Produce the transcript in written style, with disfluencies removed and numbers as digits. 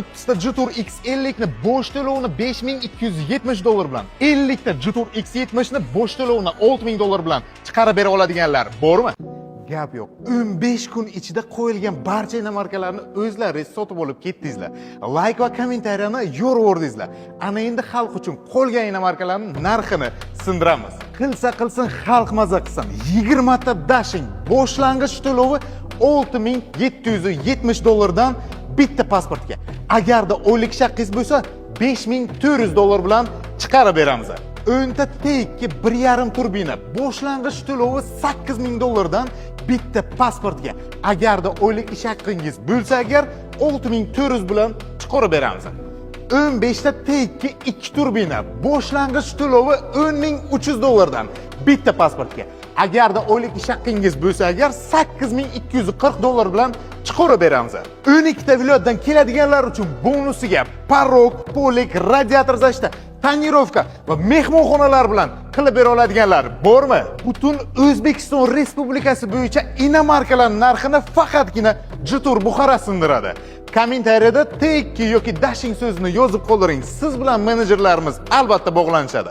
30 ta Jetour X50 ni bo'sh to'lovini 5270 dollar bilan, 50 ta Jetour X70 ni bo'sh to'lovini 6000 dollar bilan chiqarib bera oladiganlar bormi? Gap yo'q. 15 kun ichida qo'yilgan barcha иномарка larni o'zlaringiz sotib olib ketdingizlar. Layk va kommentariyani yo'rvordingizlar. Ana endi xalq uchun qolgan иномарка larning narxini sindiramiz. Qilsa qilsin, xalq maza qilsin. 20 ta Dashing boshlang'ich to'lovi 6770 dollardan bitta pasportga. Agarda oylik ish haqqingiz bo'lsa, 5400 dollar bilan chiqarib beramiz. 10 ta T2 1,5 turbina boshlang'ich to'lovi 8000 dollardan bitta pasportga. Agarda oylik ish haqqingiz bo'lsa agar, 6400 bilan chiqarib beramiz. 15 ta T2 2 turbina boshlang'ich to'lovi 10300 dollardan bitta pasportga. Agarda oylik ish haqqingiz bo'lsa agar, 8240 dollar bilan chiqarib beramiz. 12 ta viloyatdan keladiganlar uchun bonusiga порог, полик, радиатор защита, тонировка va mehmonxonalar bilan qilib bera oladiganlar bormi? Butun O'zbekiston Respublikasi bo'yicha иномарка lar narxini faqatgina Jetour Buxara sindiradi. Kommentariyada T2 yoki Dashing so'zini yozib qoldiring. Siz bilan menejerlarimiz albatta bog'lanishadi.